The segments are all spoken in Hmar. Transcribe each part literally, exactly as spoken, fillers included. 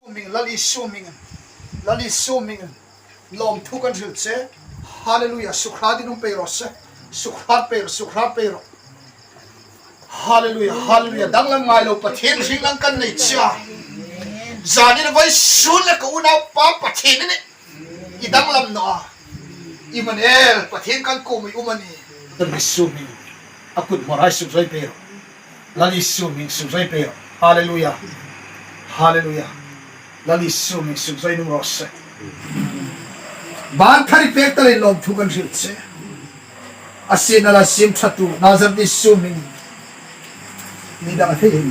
Hming, Lal Isu hmingin. Lal Isu hmingin. Lawmthu kan hril che. Hallelujah. Sukhratin um pei raw se. Sukhrat pei raw, sukhrat pei raw. Hallelujah, hallelujah. Danglam ngai lo Pathien hringna kan nei che a. Zanin vawisun le ka unaupa Pathien i nih. I danglam naw a. Immanuel, Pathien kan kuomah i um a nih. Lal Isu hming. A kut hmawr hai sukzoi pei raw. Lal Isu hming sukzoi pei raw. Hallelujah. Hallelujah. Lal Isu hming sukzoi nuom raw se. Ban thar i pek ta leiin lawmthu kan hril che. A siem la siem ṭhatu Nazareth Isu hming. Ni dang a thei hi.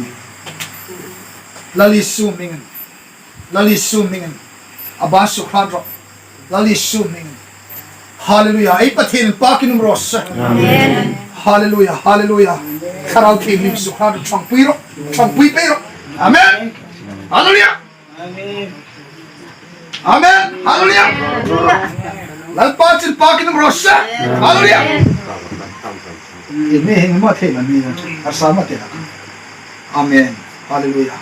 Lal Isu hmingin. Lal Isu hmingin. A ba sukhrat rawh. Lal Isu hmingin. Hallelujah. Ei Pathien pakin um raw se. Amen. Hallelujah. Hallelujah. Thlarau Thienghlim sukhrat rawh, ṭhangpui rawh. Ṭhangpui pei rawh. Amen. Hallelujah. Amen. Hallelujah. Lalpa chun pakin um raw se. Hallelujah. I mi hing ma thei ma mi a sa ma thei. Amen. Hallelujah.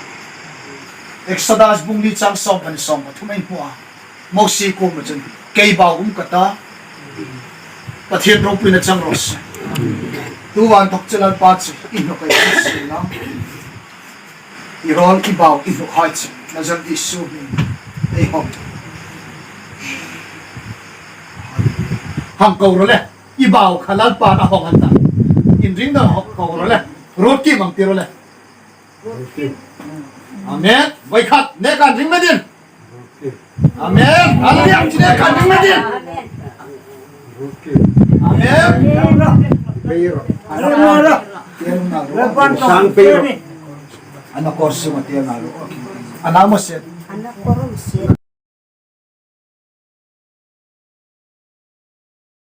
Exodus bung li chang sawm pahni sawm pathum ei hmu a. Mosie kuoma chun kei bau um ka ta. Pathien ropuina chang raw se. Tu van thawk chu Lalpa chu i hnawk ei si la. I rawl i bau i hnawk hai chu Nazareth Isu hmingin ei hawm. Hang ko rawh le. I bau kha Lalpan a hawng an ta. Inring dan hawng ko rawh le. Ruotkim ang ti rawh le. Amen. Voi khat. Neka inring met in. Amen. Hallelujah. Chi neka inring met in. Amen. Ana kor suma tiang alu. Ana mo se.